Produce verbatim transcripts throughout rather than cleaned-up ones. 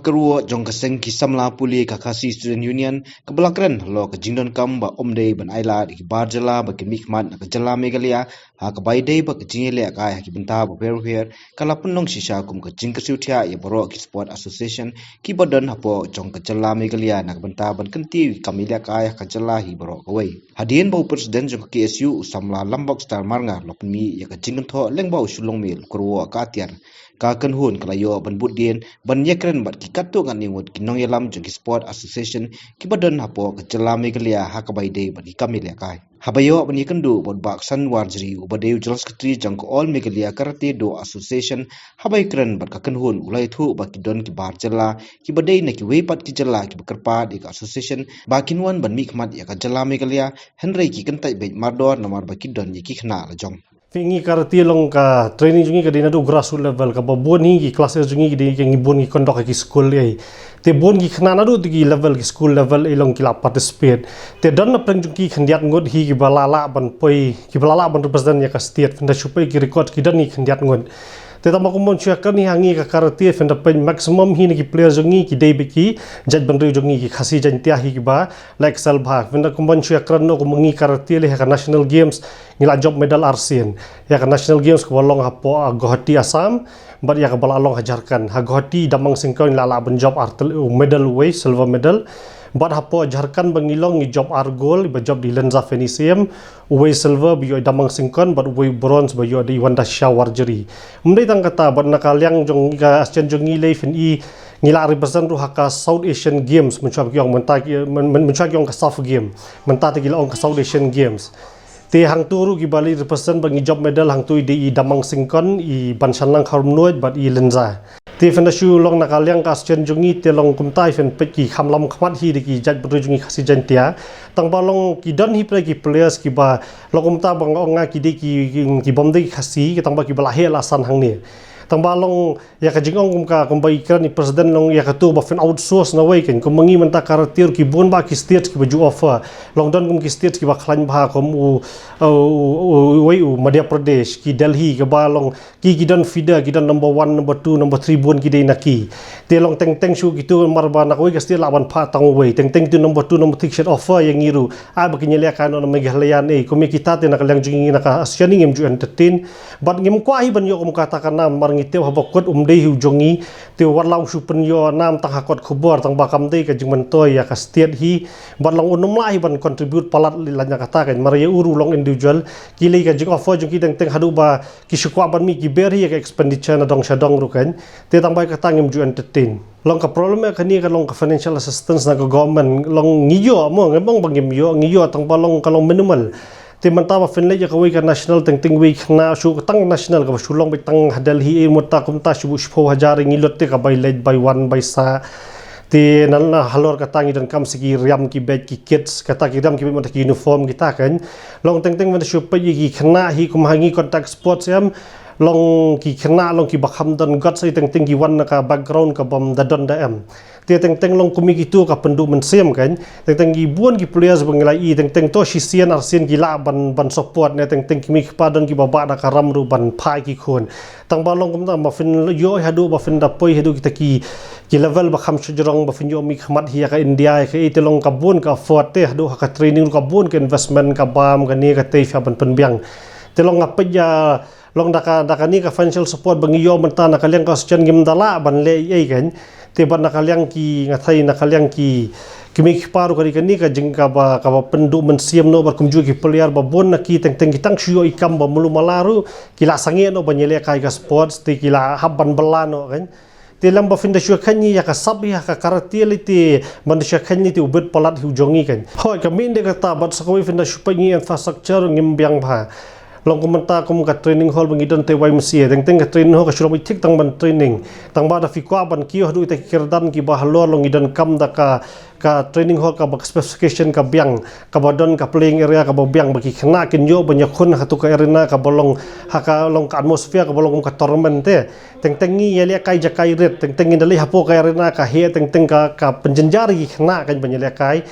Ka ruh jong ka seng ki samla pule ka Khasi Student Union, ka ba la kren halor ka jingdonkam ba ym dei ban ailad ïa ki bar jylla ba kin mihkhmat na ka jylla Meghalaya, ha kaba ïadei bad ka jingïalehkai ha ki bynta bapher bapher, ka la pynlong shisha kum ka jingkyrsiew thiah ïa baroh ki sport association ki ba don hapoh jong ka jylla Meghalaya na ka bynta ban kyntiew ïa ka kam ïalehkai ha ka jylla hi baroh kawei. Hadien ba u president jong ka K S U u samla Lambok Star Marngar u la pynmih ïa ka jingkynthoh lyngba u Shu Longmil, ka ruh ka atiar ka kynhun ka la ïoh ban bud dien ban ïakren bad ki katto katne ngut ki nongïalam jong ki sport association ki ba don hapoh ka jylla Meghalaya ha kaba ïadei bad ki kam ïalehkai. Haba ïoh ban ïakynduh bad u Bah Ksan Warjri, u ba dei u General Secretary jong ka All Meghalaya Karate Do Association, haba ïakren bad ka kynhun u la ïathuh ba ki don ki bar jylla ki ba dei na kiwei pat ki jylla ki ba kyrpad ïa ka association ba kin wan ban mihkhmat ïa ka jylla Meghalaya, hynrei ki kyntait beit mardor namar ba ki don ïa ki khynnah la jong. Phi, ngi karate long ka training jong ngi ka dei naduh grassroots level, kaba bun hi ki classes jong ngi ki dei ka ngi bun ngi conduct ha ki school ei. Te bun ki khynnah naduh te ki level, ki school level ei long ki la participate. Te don na pdeng jong ki khyndiat ngut hi ki ba la lah ban poi, ki ba la lah ban represent ïa ka state. Phin da shu peit ki record ki don ngi khyndiat ngut. Te tang ba kumban shu ïakren hi ha ngi ka karate, phin da peit maximum hi na ki players jong ngi ki dei beit ki jaitbynriew jong ngi, ki Khasi Jaiñtia hi ki ba la excel bha. Phin da kumban shu ïakren noh kum ngi karate lei ha ka National Games ngi la jop medal arsien. Ïa ka National Games kaba long hapoh, ah, Guwahati, Assam, bad ïa kaba la long ha Jharkhand. Ha Guwahati Damang Singkon ngi la lah ban jop ar tel-, u medal uwei, silver medal. Bad hapoh Jharkhand ba ngi long ngi jop ar gold, ba jop da i Lenza Feni Syiem, uwei silver ba ïoh i Damang Singkon, bad uwei bronze ba ïoh da i Wandasha Warjri. Ym dei tang kata, bad na ka liang jong ngi ka association jong ngi lei phin i ngi la represent ruh ha ka South Asian Games, mynshuwa ki ong mynta ki, myn-, myn-, mynshuwa ki ong ka SAFF Game, mynta te ki la ong ka South Asian Games. Te hangtu ruh ki ba la represent ba ngi jop medal hangtu i dei i Damang Singkon, i Banshanlang Kharumnuid bad i Lenza. Te phin da shu long na ka liang ka association jong ngi te long kumta, phin peit ki kham lam khmat hi da ki jaitbynriew jong ngi Khasi Jaiñtia. Tang ba long ki don hi pyrthei ki players ki ba long kumta ba nga ong nga ki dei ki, ki, ki bym dei ki Khasi, ki tang ba ki ba la heh la san hangne. Tang ba long ïa ka jingong kum ka, kum ba i kren i president long ïa katu ba phin outsource na wei kein. Kum ngi mynta karate ruh ki bun ba ki state ki ba ju offer. Long don kum ki state ki ba khlaiñ bha kum u, u, u, u, wei u Madhya Pradesh, ki Delhi, ka ba long ki, ki don feeder, ki don number one, number two, number three bun ki dei na ki. Te long teng teng shu kitu mar ba na kawei ka state lah ban phah tang wei. Teng teng tu number two, number three ki shet offer ïa ngi ruh. Ai ba kin ïalehkai noh na Meghalaya ne. Kum ïa kita te na ka liang jong ngi na ka association ngim ju entertain. Bad ngim kwah hi ban ïoh kum kata ka nam, mar ngi tip haba kut um dei hi u jong ngi. Te wat la u shu pynïoh nam tang ha kot khubor, tang ba kam dei ka jingmyntoi ïa ka state hi. Bad long un ym lah hi ban contribute palat lei lait na kata kein, mar ïa u ruh long individual. Ki lei ka jing offer jong ki teng teng haduh ba ki shu kwah ban mih ki ber hi ïa ka expenditure na dong sha dong ruh kein. Te tang ba ïa kata ngim ju entertain. Long ka problem ïa kane ka long ka financial assistance na ka government, long ngi ïoh mo, ngim ong ba ngim ïoh, ngi ïoh tang ba long ka long minimal. Te mynta ba phin leit ïa kawei ka national teng teng wei khynnah shu ka tang national kaba shu long beit tang ha Delhi, eh, mynta kumta shu buh shiphew hajar ngi lut te ka bai leit bai wan bai sah. Te na, na halor kata ngi donkam sa ki riam ki beit ki kits, kata ki riam ki beit mynta ki uniform kita kein. Long teng teng mynta shu peit ïa ki khynnah hi kum ha ngi contact sports em. Long ki khynnah long ki ba kham don guts, eh, teng teng ki wan na ka background ka bym da don da em. Te teng teng long kum ïa kitu ka pynduh mynsiem kein. Teng teng ki bun ki players ba ngi la i, teng teng to shisien arsien ki lah ban, ban support ne, teng teng ki mei ki pa don ki ba bah da ka ram ruh ban phah ki khun. Tang ba long kumta ba phin ïoh haduh ba phin da poi haduh kita ki, ki level ba kham shajrong ba phin ïoh mihkhmat hi ïa ka India ïa ka, eh, te long ka bun ka effort te haduh ha ka training ruh ka bun ka investment ka bam kane ka tei phi hap ban pynbiang. Te long nga peit ïa long da ka, da kane ka financial support ba ngi ïoh mynta na ka liang ka association ngim da lah ban leh ei ei kein. Te bad na ka liang ki, nga thei na ka liang ki, ki mei ki pa ruh ka dei kane ka jing kaba, kaba pynduh mynsiem noh bad kumjuh ki player ba bun na ki teng teng ki tang shu ïoh i kam ba mluh mala ruh ki la sangeh noh ban ïalehkai ka sports te ki la hap ban bylla noh kein. Te lem ba phin da shu kheiñ ïa ka sap ïa ka karate lei te ban da shu kheiñ lei te u bit palat hi u jong ngi kein. Hooid ka mih de kata bad sa kawei phin da shu peit ngi infrastructure ngim biang bha. Long kum mynta kum ka training hall ba ngi don te Y M C A, teng teng ka training hall ka shu long beit thik tang ban training. Tang ba da phi kwah ban kiew haduh ita ki kyrdan ki ba halor long ngi donkam da ka, ka training hall kaba ka specification ka biang, kaba don ka playing area kaba biang ba ki khynnah kin ïoh ban ïakhun ha katu ka arena kaba long ha ka long ka atmosphere kaba long kum ka tournament te. Teng teng ngi ïalehkai jaka i rit, teng teng ngi da leit hapoh ka arena ka heh, teng teng ka, ka pynjynjar ïa ki khynnah kein ban ïalehkai.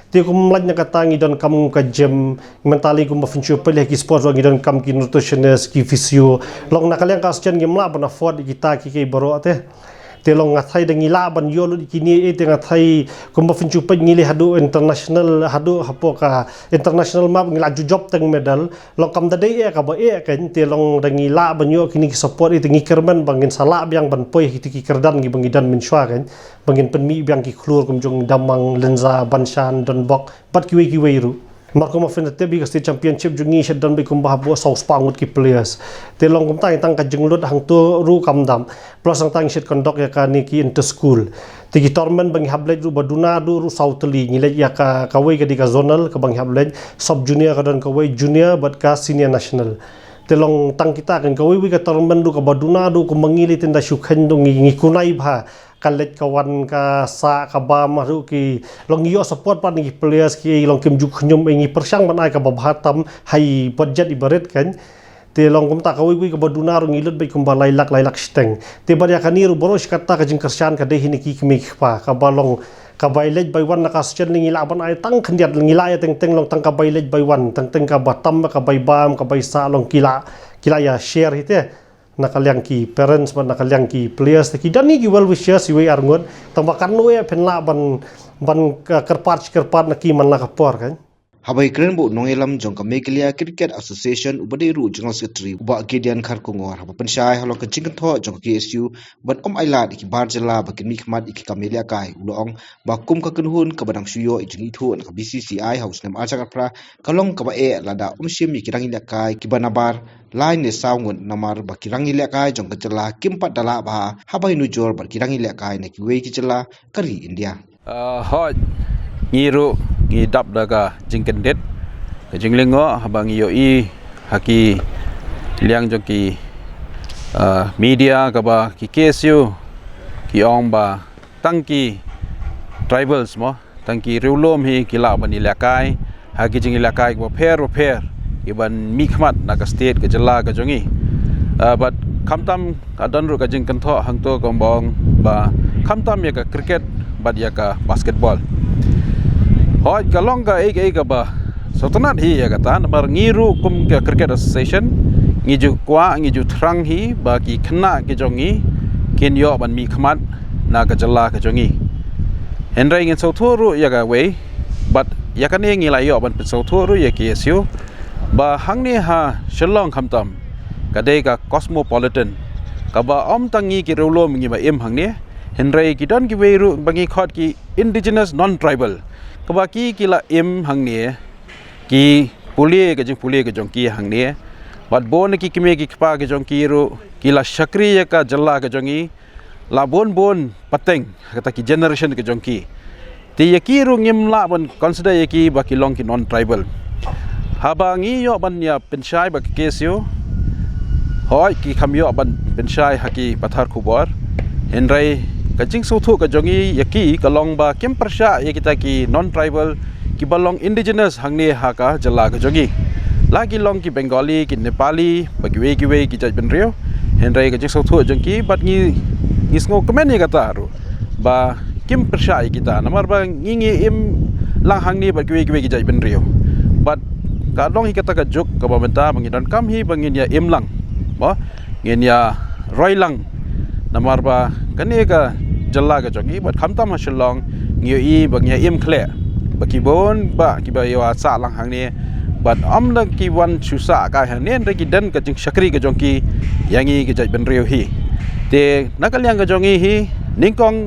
Te kum lait na kata ngi donkam ka gym, mynta lei kum ba phin shu peit lei ki sports ba ngi donkam ki nutritionist, ki physio. Long na ka liang ka association ngim lah ban afford ïa kita ki, ki baroh te. Te long nga thei da ngi lah ban ïoh lut kine, eh, te nga thei kumba phin shu peit ngi leh haduh international, haduh hapoh ka international map ngi lah ju jop teng medal. Long kam da dei eh kaba eh kein, te long da ngi lah ban ïoh kine ki support, eh, te ngi kyrmen ba ngin sa lah biang ban poi ha kito ki kyrdan kiba ngi don mynshuwa kein, ba ngin pynmih biang ki khlur kum jong Damang, Lynza, Banshan, Donbok bad kiwei kiwei ruh. Namar kumba phin da tip hi ka state championship jong ngi shet don beit kumba hapoh saw spah ngut ki players. Te long kumta ngi tang ka jinglut hangto ruh kam dam. Plus hangta ngi shet conduct ïa kane ki inter school. Te ki tournament ba ngi hap leit ruh ba duna duh ruh saw tylli, ngi leit ïa ka, kawei ka dei ka zonal kaba ngi hap leit, sub junior ka don kawei, junior bad ka senior national. Te long tang kita kein, kawei wei ka tournament ruh kaba duna duh kumba ngi leit tynda shu kheiñ duh ngi, ngi kunai bha. Ka leit ka wan, ka sah ka bam ruh ki, long ngi ïoh support pat na ki players ki, long kim ju khñium, eh, ngi pyrshang ban ai kaba bha tam ha i budget iba rit kein. Te long kumta kawei wei kaba duna ruh ngi lut beit kumba lai lak, lai lak shiteng. Te bad ïa kane ruh baroh shi katta ka jingkyrshan ka dei hi na ki kmie ki kpa, kaba long ka bai leit bai wan na ka session ngi lah ban ai tang khyndiat, ngi lah ïa teng teng long tang ka bai leit bai wan, teng teng kaba tam, ka bai bam, ka bai sah long ki lah, ki lah ïa share hi te. Na ka liang ki parents bad na ka liang ki players te ki don hi ki well wishers iwei ar ngut, tang ba katno eh phin lah ban, ban, uh, kyrpad shi kyrpad na ki man la ka por kein. Haba ïakren bad u nongïalam jong ka Meghalaya Cricket Association uba dei ruh u General Secretary u Bah Gideon Kharkongor, haba pynshai halor ka jingkynthoh jong ka K S U ban ym ailad ïa ki bar jylla ba kin mihkhmat ïa ki kam ïalehkai, u la ong ba kum ka kynhun kaba dang shu ïoh ïa ka jingithuh na ka B C C I ha u snem arhajar khatphra, ka long kaba eh lada ym shim ïa ki rangïalehkai kiba nabar lai ne saw ngut, namar ba ki rangïalehkai jong ka jylla kim pat da lah bha haba ïanujor bad ki rangïalehkai na kiwei ki jylla ka ri India. Ah, hooid, ngi ruh ngi dap da ka jingkyndit, ka jinglyngngoh, haba ngi ïohi ha ki liang jong ki, ah, media kaba ki K S U ki ong ba tang ki tribals mo, tang ki riewlum hi ki lah ban ïalehkai ha ki jingïalehkai kiba pher ba pher, kiban mihkhmat na ka state, ka jylla ka jong ngi. Ah, bad khamtam ka don ruh ka jingkynthoh hangto kumba ong ba khamtam ïa ka cricket bad ïa ka basketball. Hooid, ka long kaei kaei kaba sngewtynnat hi ïa kata, namar ngi ruh kum ka Cricket Association ngi ju kwah, ngi ju thrang hi ba ki khynnah ki jong ngi kin ïoh ban mihkhmat na ka jylla ka jong ngi. Hynrei ngin sngewthuh ruh ïa kawei, bad ïa kane ngi la ïoh ban pynsngewthuh ruh ïa K S U, ba hangne ha Shillong khamtam ka dei ka cosmopolitan, kaba ym tang ngi ki riewlum ngi ba im hangne, hynrei ki don kiwei ruh ba ngi khot ki indigenous non-tribal, kaba ki ki la im hangne, ki pule ka jingpule ka jong ki hangne, bad bun na ki kmie ki kpa ki jong ki ruh ki la shakri ïa ka jylla ka jong ngi, la bun bun pateng ha kata ki generation ka jong ki. Te ïa ki ruh ngim lah ban consider ïa ki ba ki long ki non-tribal. Haba ngi ïoh ban ïa pynshai bad ka K S U, hooid ki kham ïoh ban pynshai ha ki pathar khubor, hynrei ka jingsngewthuh ka jong ngi ïa ki ka long ba kim pyrshah ïa kita ki non-tribal kiba long indigenous hangne ha ka jylla ka jong ngi. La ki long ki Bengali, ki Nepali bad kiwei kiwei ki jaitbynriew, hynrei ka jingsngewthuh jong ki bad ngi, ngi sngewkmen ïa kata ruh ba kim pyrshah ïa kita, namar ba ngi, ngi im lang hangne bad kiwei kiwei ki jaitbynriew. Bad ka long hi kata ka juk kaba mynta ba ngi donkam hi ba ngin ïa im lang, ba ngin ïa roi lang, namar ba kane ka jylla ka jong ngi bad khamtam ha Shillong ngi ïohi ba ngi ïa im khleh, ba ki bun ba kiba ïa sah lang hangne bad ym da ki wan shu sah kai hangne, hynrei ki don ka jingshakri ka jong ki ïa ngi ki jaitbynriew hi. Te na ka liang ka jong ngi hi, nyngkong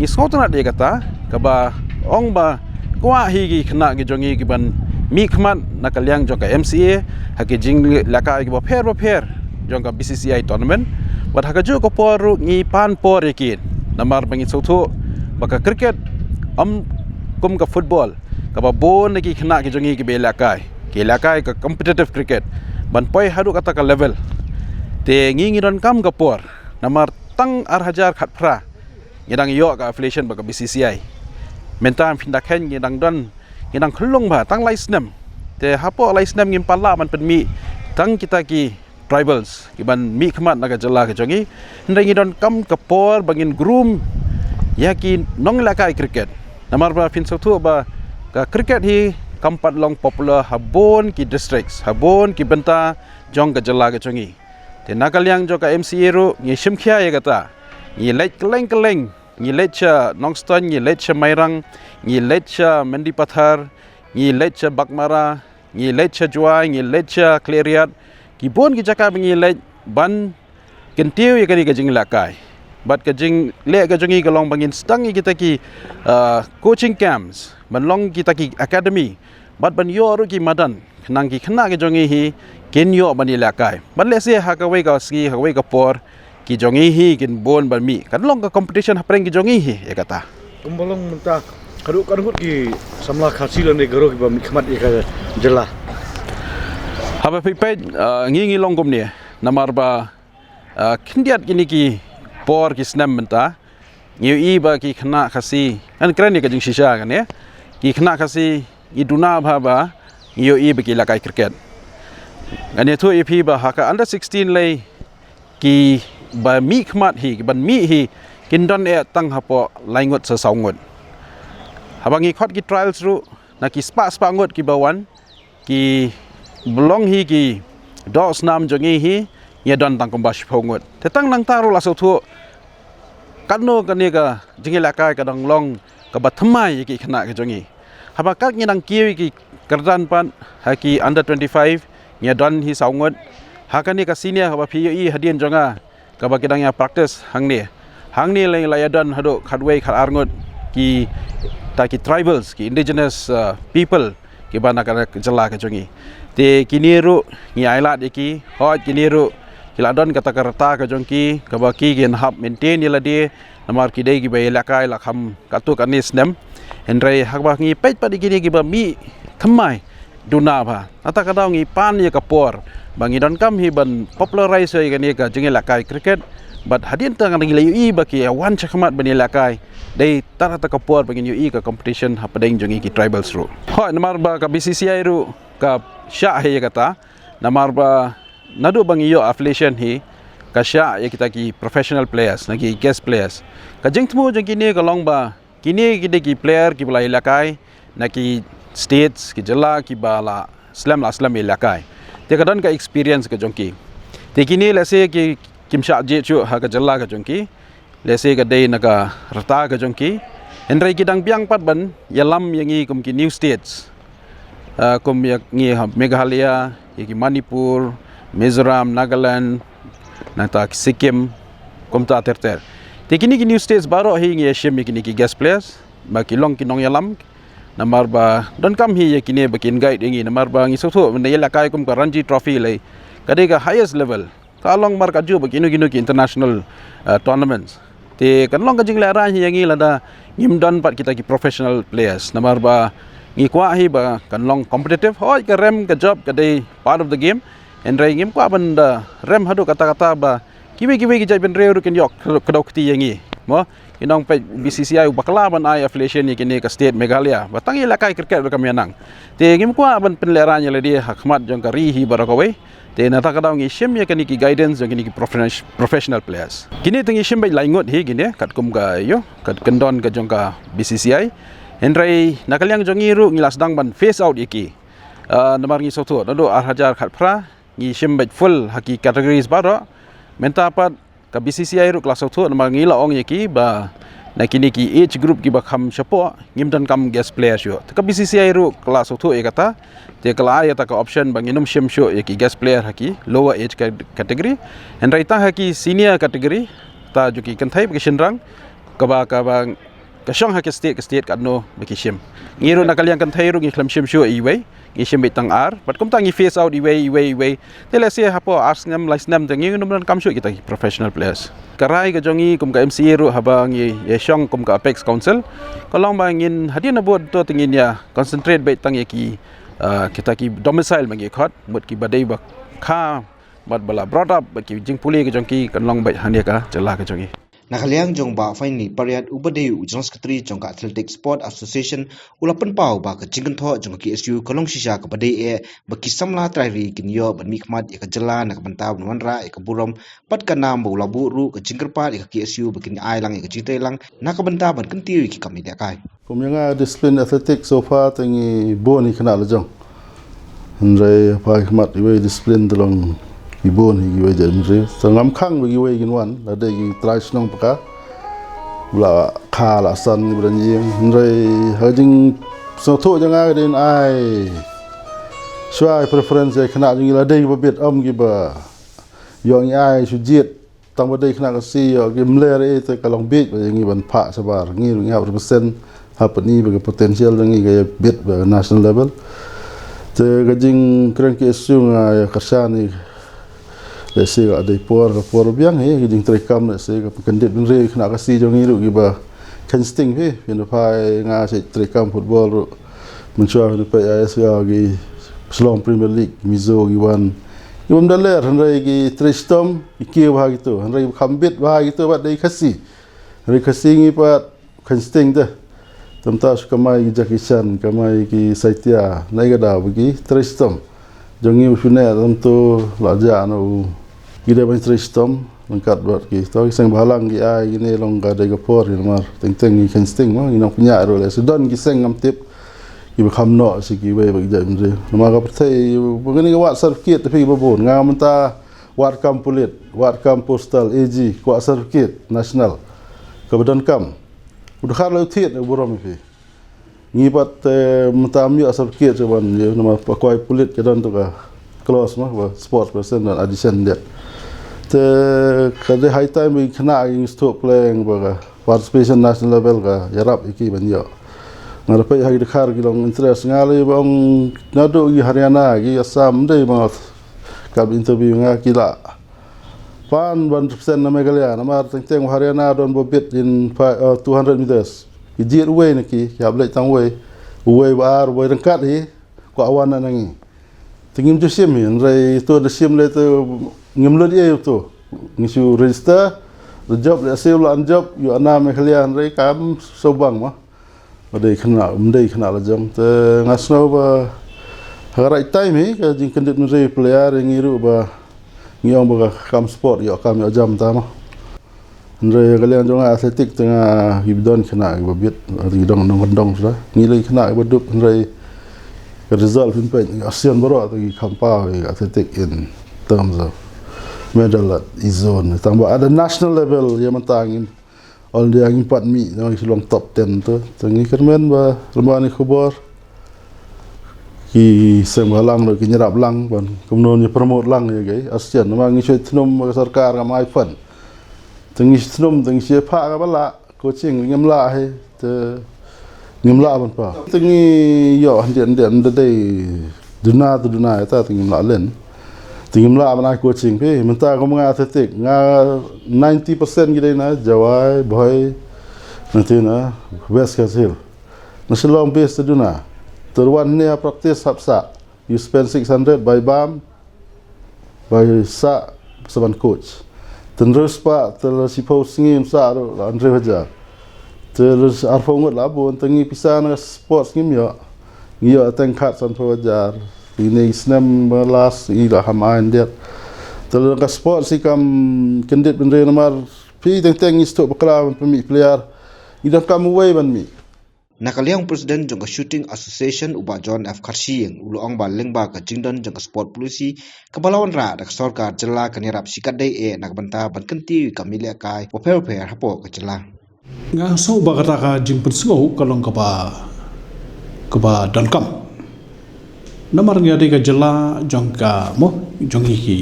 ngi sngewtynnat ïa kata kaba ong ba kwah hi ki khynnah ki jong ngi kiban mihkhmat na ka liang jong ka M C A ha ki jingïalehkai kiba pher ba pher jong ka B C C I tournament. Bad ha kajuh ka por ruh ngi pan por ïa ki, namar ba ngi sngewthuh ba ka cricket ym kum ka football kaba bun na ki khynnah ki jong ngi kiba ïalehkai, ki ïalehkai ka competitive cricket ban poi haduh kata ka level. Te ngi, ngi donkam ka por, namar tang arhajar khatphra ngi dang ïoh ka affiliation bad ka B C C I. Mynta phin da kheiñ ngi dang don, ngi dang khyllung bha tang lai snem. Te hapoh lai snem ngim pat lah ban pynmih tang kita ki tribals kiban mihkhmat na ka jylla ka jong ngi. Hynrei ngi donkam ka por ba ngin groom ïa ki nongïalehkai cricket, namar ba phin sngewthuh ba ka cricket hi kam pat long popular ha bun ki districts, ha bun ki bynta jong ka jylla ka jong ngi. Te na ka liang jong ka M C A ruh ngi shim khia ïa kata ngi leit kylleng kylleng, ngi leit sha Nongstoiñ, ngi leit sha Mairang, ngi leit sha Mendipathar, ngi leit sha Baghmara, ngi leit sha Jowai, ngi leit sha Khliehriat, ki bun ki jaka ba ngi leit ban kyntiew ïa kane ka jingïalehkai. Bad ka jingleh ka jong ngi ka long ba ngin sdang ïa kita ki, ah, coaching camps, ban long kita ki academy, bad ban ïoh ruh ki madan, khnang ki khynnah ki jong ngi hi kin ïoh ban ïalehkai. Bad lehse ha kawei ka sngi, ha kawei ka por, ki jong ngi hi kin bun ban mih. Kan long ka competition hapdeng ki jong ngi hi ïa kata. Kumba long mynta, haduh katno ngut ki samla Khasi lane Garo kiba mihkhmat ïa ka jylla? Haba phi peit, ah, ngi ngi long kumne, namar ba, ah, khyndiat kine ki por ki snem mynta, ngi ïohi ba ki khynnah Khasi, ngan kren ïa ka jingshisha kane, ki khynnah Khasi ngi duna bha ba ngi ïohi ba ki ïalehkai cricket. Ngan ïathuh ïa phi ba ha ka under sixteen lei, kiba mihkhmat hi, kiban mih hi, kin don eh tang hapoh lai ngut sha saw ngut. Haba ngi khot ki trials ruh, na ki spah spah ngut kiba wan, kiba long hi ki dohsnam jong ngi hi, ngi don tang kumba shiphew ngut. Te tang nangta ruh la sngewthuh katno kane ka jingïalehkai ka dang long kaba thymmai ïa ki khynnah ka jong ngi. Haba kat ngi dang kiew ïa ki kyrdan pat ha ki under twenty-five, ngi don hi saw ngut. Ha kane ka senior kaba phi ïohi hadien jong nga, kaba ki dang ïa practice hangne. Hangne la, la ïa don haduh khatwei khatar ngut kita ki tribals, ki indigenous, uh, people, kiba na ka jylla ka jong ngi. Te kine ruh ngi ailad ïa ki, hooid kine ruh ki la don kata ka rta ka jong ki, kaba ki kin hap maintain ïa lade, namar ki dei kiba ïalehkai la kham katto katne snem. Hynrei haba ngi peit pat ïa kine kiba mih thymmai, duna bha. Nangta ka daw ngi pan ïa ka por ba ngi donkam hi ban popularize ïa kane ka jingïalehkai cricket. Bad hadien tang ngi la ïohi ba ki ïa wan shakhmat ban ïalehkai, dei tad kata ka por ba ngin ïohi ka competition hapdeng jong ngi ki tribals ruh. Hooid, namar ba ka B C C I ruh ka shah hi ïa kata. Namar ba naduh ba ngi ïoh affiliation hi, ka shah ïa kita ki professional players, na ki guest players. Ka jingthmu jong kine ka long ba kine ki dei ki player kiba la ïalehkai na ki states, ki jylla kiba la slem la slem ïalehkai. Te ka don ka experience ka jong ki. Te kine lehse ki kim shah jied shuh ha ka jylla ka jong ki. Lehse ka dei na ka rta ka jong ki. Hynrei ki dang biang pat ban ïalam ïa ngi kum ki new states. Ah, kum ïa ngi ha Meghalaya, ïa ki Manipur, Mizoram, Nagaland, nangta ki Sikkim, kumta ter ter. Te kine ki new states baroh hi ngi ïa shim ïa kine ki guest players, ba ki long ki nongïalam, namar ba donkam hi ïa kine ba kin guide ïa ngi, namar ba ngi sngewthuh, mynta ïalehkai kum ka Ranji Trophy lei, ka dei ka highest level. Ka long markatjuh bad kino kino ki international, uh, tournaments. Te kan long ka jinglehrain hi ïa ngi lada ngim don pat kita ki professional players. Namar ba ngi kwah hi ba kan long competitive, hooid ka rem ka jop ka dei part of the game. Hynrei ngim kwah ban da rem haduh katta katta ba kiwei kiwei ki jaitbynriew ruh kin ïoh kdew kti ïa ngi. Mo, ki nongpeit B C C I u bakla ban ai affiliation ïa kine ka state Meghalaya. Ba tang ïalehkai cricket ruh kam ïa nang. Te ngim kwah ban pynlehrain ïa lade ha khmat jong ka ri hi baroh kawei. Te nangta ka daw ngi shim ïa kine ki guidance jong kine ki profes-, professional players. Kine te ngi shim beit lai ngut hi kine, katkum ka ïoh, kat kyndon ka jong ka B C C I. Hynrei na ka liang jong ngi ruh ngi la sdang ban phase out ïa ki. Ah, namar ngi sngewthuh, naduh ar hajar khatphra ngi shim beit full ha ki categories baroh. Mynta pat ka B C C I ruh ka la sngewthuh, namar ngi la ong ïa ki ba na kine ki age group kiba kham shapoh, ngim donkam guest player shuh. Te ka B C C I ruh ka la sngewthuh ïa kata, te ka la ai ïa kata ka option ba ngin ym shim shuh ïa ki guest player ha ki lower age ca-, category. Hynrei tang ha ki senior category, ta jong ki kynthei bad ki shynrang, kaba, kaba ka shong ha ka state, ka state katno ba ki shim. Ngi ruh na ka liang kynthei ruh ngi khlem shim shuh iwei, ngi shim beit tang ar. Bad kumta ngi phase out iwei, iwei, iwei. Te lehse hapoh ar snem, lai snem te ngin ym donkam shuh kita ki professional players. Ka rai ka jong ngi kum ka M C A ruh haba ngi ïa shong kum ka Apex Council, ka long ba ngin hadien nabud to te ngin ïa concentrate beit tang ïa ki, ah, kita ki domicile ba ngi khot, mut kiba dei ba kha bad ba la brought up bad ki jingpule ka jong ki kan long beit hangne ka jylla ka jong ngi. Na ka liang jong Bah Finely Pariat uba dei u General Secretary jong ka Athletic Sport Association, u la pynpaw ba ka jingkynthoh jong ka K S U ka long shisha kaba dei eh ba ki samla trai ri kin ïoh ban mihkhmat ïa ka jylla na ka bynta ban wanrah ïa ka burom bad ka nam, ba u la buh ruh ka jingkyrpad ïa ka K S U ba kin ai lang ïa ka jingtreilang na ka bynta ban kyntiew ïa ki kam ïalehkai. Kum ïa nga, discipline athletic so far te ngi bun hi khynnah la jong. Hynrei ha khmat iwei discipline te long Ki bun hi kiwei jait bynriew. Te ngam khang ba kiwei kin wan, la dei ki trai shnong paka. La kha la san ba dang ïeng. Hynrei ha ka jingsngewthuh jong nga ka dei ban ai shuwa preference ïa ki khynnah jong ngi, la dei kiba bit, ym kiba ïoh ngi ai shu jied. Tang ba dei khynnah Khasi ïoh ki mler, eh, te ka long bieit ba ïa ngi ban phah shabar. Ngi ruh ngi hap represent, hapdeng ba ka potential jong ngi ka ïa bit ba national level. Te ka jingkren ki issue nga ïa kyrshan ïa, lehse ka dei por, ka por biang hi, ka jingtreikam, lehse ka kyndit bynriew khynnah Khasi jong ngi ruh kiba kheiñ sting phi, phin da phai nga sha treikam football ruh. Mynshuwa phi da peit ïa S L ki Shillong Premier League, Mizo ki wan. Ki bym da ler, hynrei ki trei shitom, ki kiew bha kito, hynrei ki kham bit bha kito, bad dei Khasi. Hynrei Khasi ngi pat kheiñ sting te. Te mynta shu kamai ki Jackie Chan, kamai ki Saitya, nai ka daw ba ki trei shitom. Jong ngi u shu neh, te mynta la jah na u. Ki dei ban trei shitom, ryngkat bad ki. To ki seng bhalang ki ai, kine long ka dei ka por, ki namar. Teng teng ngi kheiñ sting, ma, ngi nang pynïaid ruh leh. Shu don ki seng ngam tip, kiba kham noh, sha kiwei ba ki jait bynriew. Namar ka pyrthei, ba kane ka wad certificate, te phi ba bun. Nga mynta wad kam pulit, wad kam postal, A G, kwah certificate national. Kaba donkam. U dkhar la u thied, u burom ïa phi. Ngi pat, eh, mynta ym ïoh certificate shuh ban ïoh, namar ba kwai pulit ka don tu ka clause ma, ba sports person don addition dia. Te ka dei high time ba ki khynnah ki ngi stop playing ba ka participation national level ka ïarap ïa ki ban ïoh. Nga da peit ha ki dkhar ki long interest, nga lei ba ong naduh ki Haryana, ki Assam, ym dei ba nga ka interview nga ki la pan ban represent na Meghalaya, namar teng teng Haryana don ba bit in fi-, uh, two hundred meters. Ki jied uwei na ki, ki hap leit tang uwei. Uwei ba ar, uwei ryngkat hi, kwah wan na ngi. Te ngim ju shim hi, hynrei to da shim lei te ngim lut ei to. Ngi shu register, da jop, lehse u la an jop, ïoh na Meghalaya, hynrei kam shu bang ma. Ba dei khynnah, ym dei khynnah la jong. Te nga sngew ba ha ka right time hi, ka jingkyndit bynriew player ïa ngi ruh ba ngi ong ba ka kam sport ïoh kam ïoh jam ta ma. Hynrei ka liang jong nga athletic te nga, ki don khynnah kiba bit, ki dong dong dong shuh. Ngi lei khynnah kiba duk, hynrei ka result phin peit, ASEAN baroh te ki kham paw ïa ka athletic in terms of medal at i zone. Tang ba at the national level ïa mynta ngim All India ngim pat mih, ngi shu long top ten te. Te ngi kyrmen ba lem bad kane ka khubor ki seng bhalang ruh kin ïarap lang ban kumno ngi promote lang ïa ka ASEAN. Namar ngi shu thnum ba ka sorkar kam ai fund. Te ngi shu thnum, te ngi shu phah kaba lah, coaching ngim lah hi. Te ngim lah ban paw. Te ngi ïoh hynrei hynrei ym da dei duna te duna ïa ta, te ngim lah len. Te ngim lah ban ai coaching phi, mynta kum nga athletic, nga ninety percent ki dei na Jowai, Bhoi, na te na West Khasi Hills. Na Shillong base te duna. Te wan ne practice hap sah. You spend six hundred bai bam, bai sah, sa ban coach. Te hynriew spah, te la shiphew sngi ym sah ruh, la hynriew hajar. Te la arphew ngut la bun, te ngi pisa na sports ngim ïoh. Ngi ïoh teng khat sanphew hajar. Te ne snem ba last ngi la ham ai ndiat. Te la ka sports i kam kyndit bynriew namar phi teng teng ngi sdang bakla ban pynmih player. Ngi donkam uwei ban mih. Na ka liang u President jong ka Shooting Association u Bah John F Kharshing u la ong ba lyngba ka jingdon jong ka sport policy kaba la wanrah da ka sorkar jylla kan ïarap shikatdei eh na ka bynta ban kyntiew ïa ka mih lehkai bapher bapher hapoh ka jylla. Nga sngew ba kata ka jingpynsngew ka long kaba, kaba donkam. Namar ngi dei ka jylla jong ka mo, jong ngi ki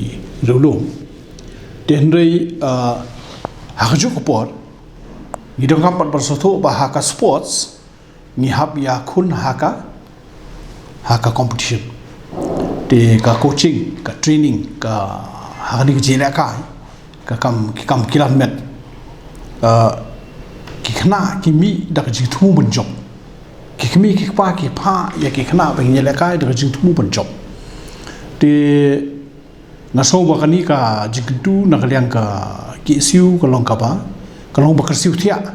riewlum. Te hynrei, ah, ha kajuh ka por ngi donkam pat ban sngewthuh ba ha ka sports ngi hap ïakhun ha ka, ha ka competition. Te ka coaching, ka training, ka ha kane ka jingïalehkai, ka kam, ki kam kilan met. Ah, ki khynnah ki mih da ka jingthmu ban jop. Ki kmie ki kpa ki phah ïa ki khynnah ba kin ïalehkai da ka jingthmu ban jop. Te nga sngew ba kane ka jingkyntu na ka liang ka K S U ka long kaba, ka long ba kyrsiew thiah.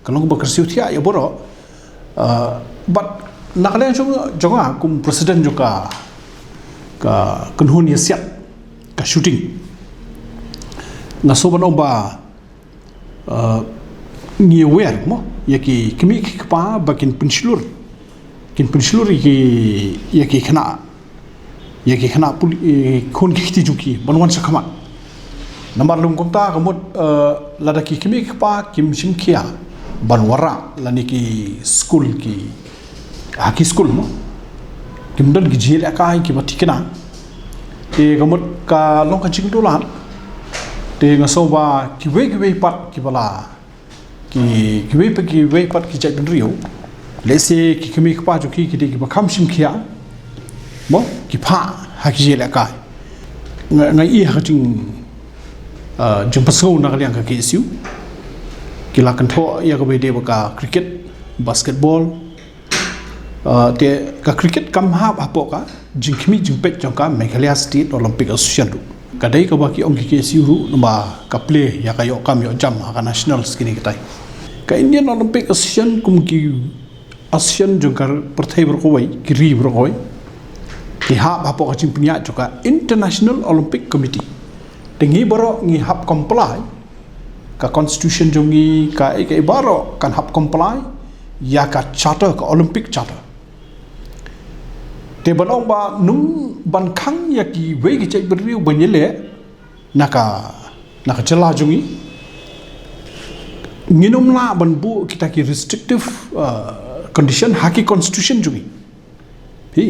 Ka long ba kyrsiew thiah ïa baroh. Ah, bad na ka liang jong, jong nga kum president jong ka, ka kynhun ïasiat ka Shooting, nga sngew ban ong ba, ah, ngi aware mo ïa ki kmie ki kpa ba kin pynshlur, kin pynshlur ïa ki, ïa ki khynnah ïa ki khynnah pul-, eh, khun ki kti jong ki ban wan sha khmat. Namar lum kumta ka mut, eh, lada ki kmie ki kpa kim shim khia ban wanrah lane ki skul ki, ha ki skul mo, kim don ki jingïalehkai kiba thikna. Te ka mut ka long ka jingdulan. Te nga sngew ba kiwei kiwei pat kiba la, ki, kiwei pat, kiwei pat ki jaitbynriew, lehse ki kmie ki kpa jong ki ki dei kiba kham shim khia mo, ki phah ha ki jingïalehkai. Nga, nga ïohi ha ka jing, ah, jingpynsngew na ka liang ka K S U, ki la kynthoh ïa kaba ïadei bad ka cricket, basketball. Ah, te ka cricket kam hap hapoh ka jingkhmih jingpeit jong ka Meghalaya State Olympic Association ruh. Ka dei kaba ki ong ki K S U ruh, namar ka plie ïa ka ïoh kam ïoh jam ha ka nationals kine kitai. Ka Indian Olympic Association kum ki association jong ka pyrthei baroh kawei, ki ri baroh kawei, ki hap hapoh ka jingpynïaid jong ka International Olympic Committee. Te ngi baroh ngi hap comply, ka constitution jong ngi, ka, ka baroh kan hap comply ïa ka charter, ka Olympic Charter. Te ban ong ba nym ban khang ïa kiwei ki jaitbynriew ban ïaleh na ka, na ka jylla jong ngi, ngin ym lah ban buh kita ki restrictive, uh, condition ha ki constitution jong ngi. Phi.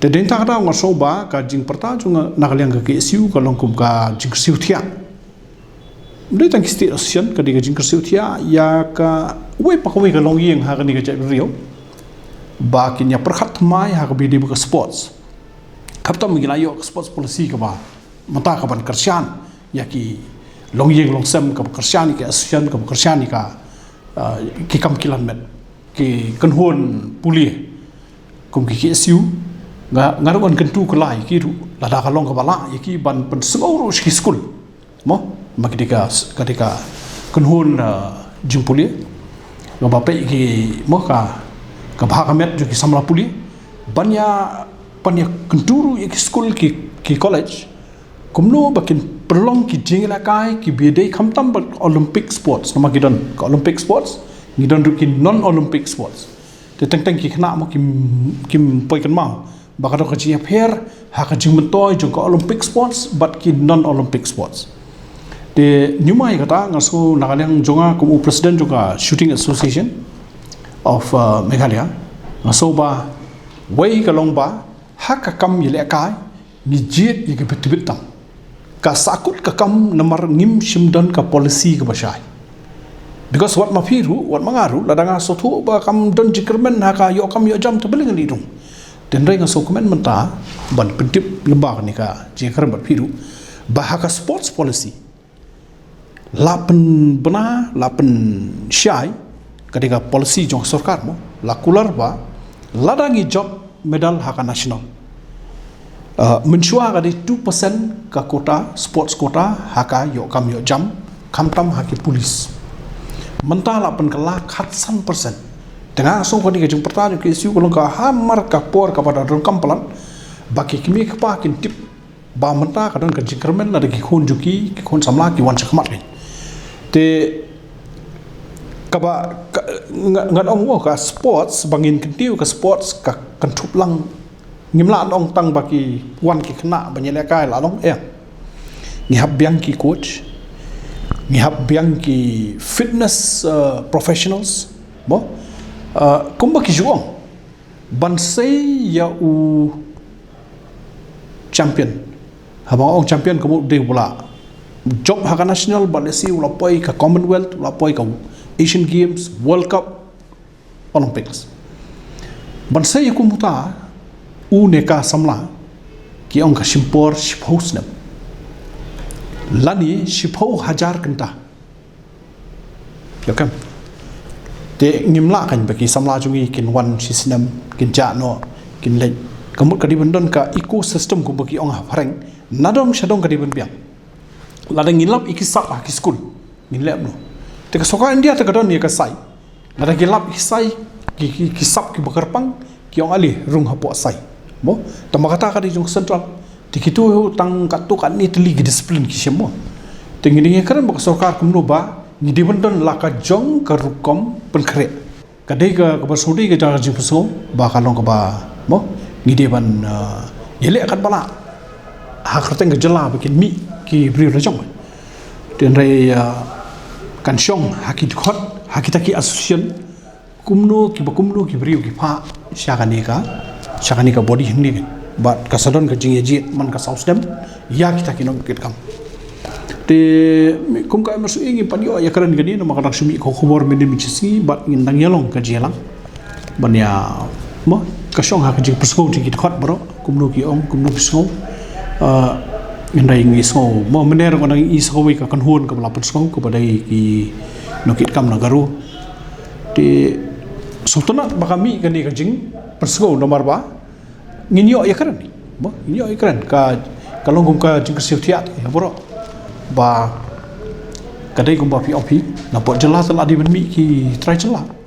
Te dei na kata nga sngew ba ka jingpyrta jong nga na ka liang ka K S U ka long kum ka jingkyrsiew thiah. Ym dei tang ki state association, ka dei ka jingkyrsiew thiah ïa kawei pa kawei ka longïing ha kane ka jaitbynriew ba kin ïa pyrkhat thymmai ha kaba ïadei bad ka sports. Khamtam ngi la ïoh ka sports policy kaba mynta ka ban kyrshan ïa ki longïing longsem, kaba kyrshan ïa ki association, kaba kyrshan ïa ka, ah, ki kam ki lanmet, ki kynhun pule kum ki K S U. Nga, nga ruh ngan kyntu kylla ïa ki ruh, lada ka long kaba lah ïa ki ban pynsngew ruh sha ki skul. Mo, ma ki dei ka, ka dei ka kynhun, ah, jingpule. Nga ba peit ki mo ka, ka bha ka met jong ki samla pule ban ïa, ban ïa kyntu ruh ïa ki skul, ki, ki college, kumno ba kin pynlong ki jingïalehkai kiba ïadei khamtam bad Olympic sports. Namar ki don ka Olympic sports, ngi don ruh ki non Olympic sports. Te teng teng ki khynnah mo kim, kim poi kynmaw ba ka dei ka jingïapher ha ka jingmyntoi jong ka Olympic sports bad ki non Olympic sports. Te nyngkong ïa kata nga sngew na ka liang jong nga kum u president jong ka Shooting Association of, uh, Meghalaya, nga sngew ba wei ka long ba ha ka kam ïalehkai ngi jied ïa kiba tbit tam. Ka sahkut ka kam namar ngim shym don ka policy kaba shai. Because wat ma phi ruh, wat ma nga ruh, lada nga sngewthuh ba kam don jingkyrmen ha ka ïoh kam ïoh jam te balei ngan ïeh rung. Te hynrei nga sngewkmen mynta ban pyntip lyngba kane ka jingkren bad phi ruh ba ha ka sports policy la pynbna, la pynshai, ka dei ka policy jong ka sorkar mo, la kular ba lada ngi jop medal ha ka national, uh, mynshuwa ka dei two percent ka quota, sports quota ha ka ïoh kam ïoh jam, khamtam ha ki police. Mynta la pynkylla khatsan percent. Te nga sngew kane ka jingpyrta jong ka K S U ka long ka hamar ka por kaba da donkam palat ba ki kmie ki kpa kin tip ba mynta ka don ka jingkyrmen lada ki khun jong ki, ki khun samla ki wan sha khmat kein. Te kaba, ka, nga, ngan ong mo ka sports, ba ngin kyntiew ka sports ka kynthup lang. Ngim lah ong tang ba ki wan ki khynnah ban ïalehkai la long, eh. Ngi hap biang ki coach, ngi hap biang ki fitness, uh, professionals mo, uh, kumba ki ju ong, ban sei ïa u champion. Haba nga ong champion ka mut u dei uba la jop ha ka national, bad lehse u la poi ka Commonwealth, u la poi ka Asian Games, World Cup, Olympics. Ban sei ïa u kumta, u ne ka samla, ki ong ka shim por shiphew snem lane shiphew hajar kynta. Ïoh kem. Te ngim lah kein ba ki samla jong ngi kin wan shi snem, kin jah noh, kin leit. Ka mut ka dei ban don ka ecosystem kumba ki ong ha phareng. Na dong sha dong ka dei ban biang. Lada ngin lap ïa ki sap ha ki skul, ngin leh kumno? Te ka sorkar India te ka don ïa ka sai. Lada ki lap ïa ki sai, ki, ki, ki sap kiba kyrpang, ki ong ale rung hapoh sai. Mo, tang ba kata ka dei jong central. Te kito tang katto katne tylli ki discipline ki shem mo. Te ngi dei ngi kren bad ka sorkar kumno ba ngi dei ban don la ka jong ka rukom pynkhreh. Ka dei ka, kaba sngewdei ka jong ka jingpynsngew ba ka long kaba mo, ngi dei ban, uh, ïaleh katba lah ha kyrteng ka jylla ba kin mih ki briew la jong. Te hynrei, ah, kan shong ha ki dkhot, ha kita ki association, kumno ki ba kumno ki briew ki phah sha kane ka, sha kane ka body hangne. Bad ka sa don ka jingïajied man ka saw snem ïa kita ki nongkitkam. Te kum ka MSWA ngim pat ïoh ïakren kane namar ka dang shu mih ka khubor mynhynnin mynshisngi bad ngin dang ïalong ka jingïalang ban ïa, mo, ka shong ha ka jingpynsngew jong ki dkhot baroh, kumno ki ong, kumno ki sngew. Ah, hynrei ngi sngew, mo, mynne ruh nga dang ïohi sa kawei ka kynhun kaba la pynsngew kaba dei ki nongkitkam na Garo. Te sngewtynnat ba ka mih kane ka jingpynsngew namar ba ngin ïoh ïakren, mo, ngin ïoh ïakren, ka, ka long kum ka jingkyrsiew thiah ïa baroh ba ka dei kumba phi ong phi, na pdeng jylla te la dei ban mih ki trai jylla.